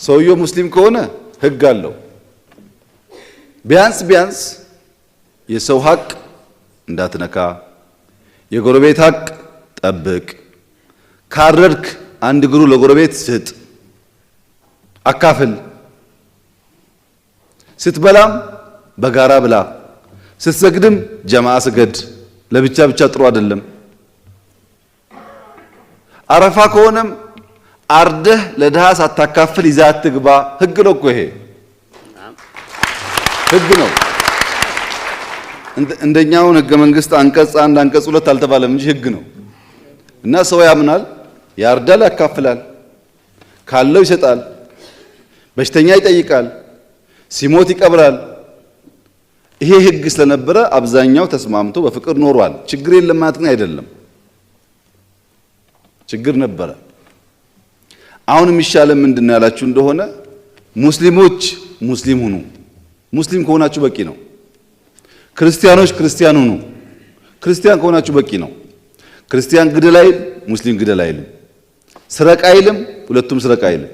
ሰውየው ሙስሊም ከሆነ ሕግ አለው። ቢያንስ ቢያንስ የሰው ሀቅ እንዳትነካ፣ የጎረቤት ሀቅ ጠብቅ፣ ካረድክ አንድ እግሩ ለጎረቤት ስጥ፣ አካፍል፣ ስትበላም በጋራ ብላ፣ ስትሰግድም ጀማዓ ስገድ፣ ለብቻ ብቻ ጥሩ አይደለም። አረፋ ከሆነም አርደህ ለድሃ ሳታካፍል ይዘህ አትግባ። ህግ ነው እኮ ይሄ ህግ ነው። እንደኛውን ህገ መንግስት አንቀጽ 1 አንቀጽ 2 አልተባለም እንጂ ህግ ነው። እና ሰው ያምናል፣ ያርዳል፣ ያካፍላል፣ ካለው ይሰጣል፣ በሽተኛ ይጠይቃል፣ ሲሞት ይቀብራል። ይሄ ህግ ስለነበረ አብዛኛው ተስማምቶ በፍቅር ኖሯል። ችግር የለም ማለት ግን አይደለም። ችግር ነበረ። አሁን የሚሻለን ምንድን ነው ያላችሁ እንደሆነ ሙስሊሞች ሙስሊም ሁኑ። ሙስሊም ከሆናችሁ በቂ ነው። ክርስቲያኖች ክርስቲያን ሁኑ። ክርስቲያን ከሆናችሁ በቂ ነው። ክርስቲያን ግደል አይልም፣ ሙስሊም ግደል አይልም። ስረቅ አይልም፣ ሁለቱም ስረቅ አይልም።